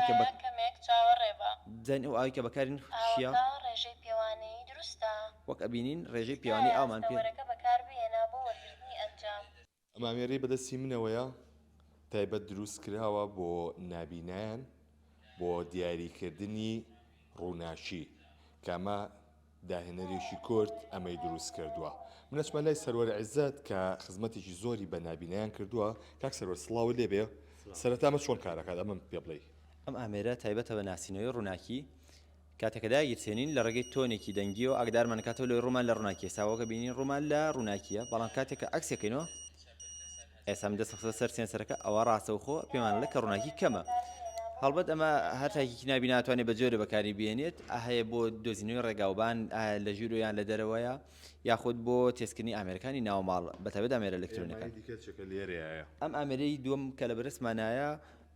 کە بە تکایە کەمێک چاوەڕێ بە. بزانین ئەو ئاوەی کە بەکارین چییە؟ ئاوەکە ڕێژەی پێوانەیی دروستە. وەک ئەبینین ڕێژەی پێوانەی تکایە ئاومان پێ. هەستەوەرەکە بەکاربهێنە بۆ وەرگرتنی ئەنجام. ئەم ئامێرەی بەدەستی منەوەیە تایبەت دروست کراوە بۆ نابینایان بۆ دیاریکردنی ڕووناکی کە ئەمە داهێنەرێکی کورد ئەمەی دروست کردووە. من ئەچمە لای سەروەر عیزەت کە خزمەتێکی زۆری بە نابینایان کردووە. کاک سەروەر سڵاوت لێ بێ. سەرەتا ئەمە چۆن کار ئەکات ئەمەم پێ بڵێی. ئەم ئامێرە تایبەتە بە ناسینەوەی ڕووناکی، کاتێک کە داگیرسێنین لە ڕێگەی تۆنێکی دەنگیەوە ئاگدارمان کاتەوە لەوەی ڕوومان لە ڕووناکیە ئێستا وەک بینین ڕوومان لە ڕووناکیە بەڵام کاتێک کە عەکسێکەینەوە ئێستا من دەستم خستە سەر سێنسەرەکە ئەوە ڕاستەوخۆ پێمان ئەڵێ کە ڕووناکی کەمە هەڵبەت ئەمە هەر تاکێکی نابی ناتوانێت بە جۆرە بەکاری بێنێت هەیە بۆ دۆزینەوەی ڕێگاوبان لە ژوورۆ یان لە دەرەوەیە یاخود بۆ تێستکردنی ئامێرەکانی ناوماڵ بە تایبەت ئامێرە ئەلکترۆنیەکان. ئەم ئامێرەی دووەم کە لە بەرەسمانایە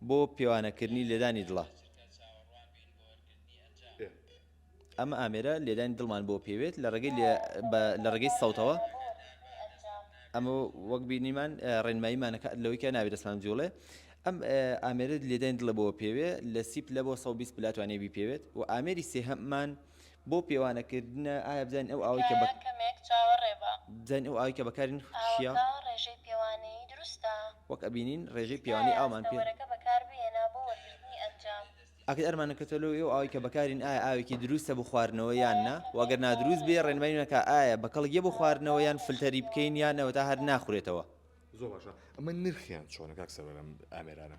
بۆ پێوانەکردنی لێدانی دڵە. ئەم ئامێرە لێدانی دڵمان بۆ پێوێت لە ڕێگەی لە ڕێگەی سەوتەوە ئەمە وەک بینیمان ڕێنماییمانەکە لەوەی کە ناوی دەستمان جوڵێ ئەم ئامێرە لێدانی دڵە بۆ پێوێ لە سی پلە بۆ 120 پلە توانێ بیپێوێت و ئامێری سێهەممان بۆ پێوانەکردنە ئایا بزانین ئەو ئاوەی کە تکایە کەمێک چاوەڕێ بە. بزانین ئەو ئاوەی کە بەکارین چییە؟ ئاوەکە ڕێژەی پێوانەیی دروستە. وەک ئەبینین ڕێژەی پێوانەی تکایە ئاومان پێ. هەستەوەرەکە بەکاربهێنە بۆ وەرگرتنی ئەنجام. ئەگەر ئەرمانەکەتەوە لەو ئەو ئاوەی کە بەکارین ئایا ئاوێکی دروستە بۆ خواردنەوە یان تکایە نا وە کەمێک گەر نادروست چاوەڕێ بێ بە. ڕێنماییمان کە ئایا بەکەڵک یە بۆ ئاوەکە خواردنەوە یان ڕێژەی فلتەری بکەین پێوانەیی یان ئەوەتا هەر ناخورێتەوە. زۆر باشە ئەمە نرخیان چۆنە کاک سەروەر ئەم ئامێرانە؟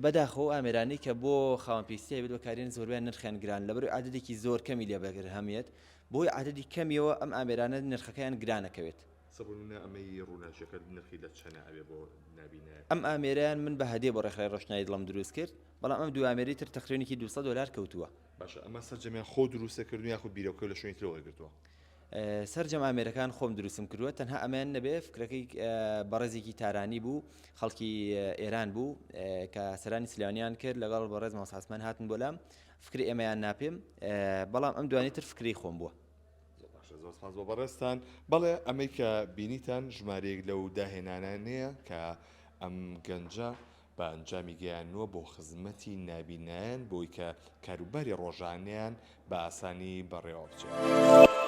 بەداخەوە ئەو ئامێرانەی کە بۆ خاوەن پێویستی تایبەت بەکاردێن زۆربەیان نرخیان گران لەبەرئەوەی عەدەدێکی زۆر کەمی لێ بەرهەم یەت بەهۆی عەدەدی کەمیەوە ئەم ئامێرانە نرخەکەیان گران ئەکەوێت. سە بۆ نمونە ئەمەی ڕووناکیەکە نرخی لە چەنە ئەبێ بۆ نابینایەک؟ ئەم ئامێرەیان من بە هەدیە بۆ ڕێکخراوی ڕۆشنایی دڵم دروست کرد بەڵام ئەم دوو ئامێرەی تر تەقریبەن 200 دۆلار کەوتووە. باشە ئەمە سەرجەمیان خۆت دروستت کردوون یاخود بیرۆکەو لە شوێنی ترەوە وەرگرتووە؟ سەرجەم ئامێرەکان خۆم دروستم کردووە تەنها ئەمەیان نەبێ فکرەکەی بەڕێزێکی تارانی بوو خەڵکی ئێران بوو کە سەرانی سلێمانیان کرد لەگەڵ بەڕێز مامۆستا عوسمان هاتن بۆ لام فکری ئێمەیان ناپێم بەڵام ئەم دوانی تر فکری خۆم بووە. زۆر باشە زۆر سپاس بۆ بەڕێزتان. بەڵێ ئەمەی کە بینیتان ژمارەیەک لەو داهێنانانەیە کە ئەم گەنجە بە ئەنجامی گەیاندنوە بۆ خزمەتی نابینایان بۆی کە کاروباری ڕۆژانەیان بە ئاسانی بەڕێوە بچێت.